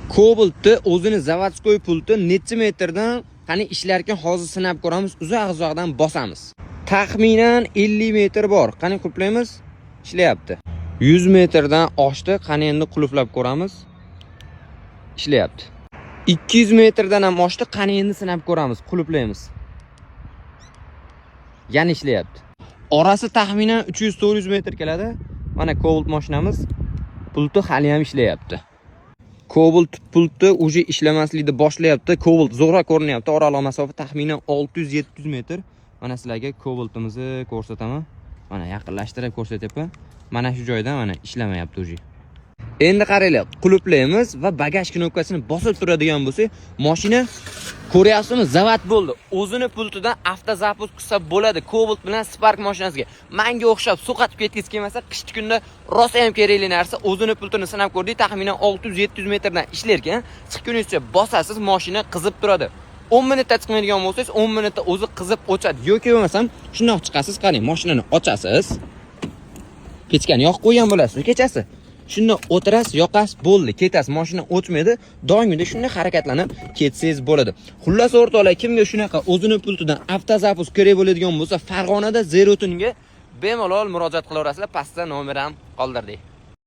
Cobaltni o'zini заводской pulti necha metrdan qani ishlarkan, hozir sinab ko'ramiz. Uzoq uzoqdan bosamiz. Taxminan 50 metr bor. Qani, qulflaymiz. Ishlayapti. 100 metrdan oshdi. Qani, endi qulflab ko'ramiz. Ishlayapti. 200 metrdan ham oshdi. Qani, endi sinab ko'ramiz. Qulflaymiz. Yana ishlayapti. Orasi taxminan 300-400 metr keladi. Mana Cobalt mashinamiz pulti hali ham ishlayapti. Cobalt pulti уже ishlamaslikni boshlayapti. Cobalt zo'rg'a ko'rinyapti. Oraliq masofa taxminan 600-700 metr. Mana sizlarga Cobaltimizni ko'rsataman. Mana, yaqinlashtirib ko'rsatyapman. Mana shu joyda mana ishlamayapti уже. Endi qaranglar, qulflaymiz va bagaj knopkasini bosib turadigan bo'lsak, mashina, ko'ryapsizmi, zavod bo'ldi. O'zini pultidan автозапуск qilsa bo'ladi Cobalt bilan Spark mashinasiga. Manga o'xshab so'qatib ketgisi kelmasa, qishki kunda rosa ham kerakli narsa. O'zini pultini sinab ko'rdik, taxminan 600-700 metrdan ishlar ekan. Chiqquningizcha bosasiz, mashina qizib turadi. 10 minutda chiqmaydigan bo'lsangiz, 10 minutda o'zi qizib o'chadi. Yoki bo'lmasam, shundoq chiqasiz, qarang, mashinani ochasiz. Pechkani yoqib qo'ygan bo'lasiz kechasi. Shunda o'tirasiz, yoqasiz, bo'ldi, ketasiz. Mashina o'chmaydi. Doimgidek shunday harakatlanib ketsangiz bo'ladi. Xullas, o'rtoqlar, kimga shunaqa o'zini pultidan автозапуск kerak bo'ladigan bo'lsa, Farg'onada Zerotunga bemalol murojaat qilaverasizlar. Pastda nomer ham qoldirdik.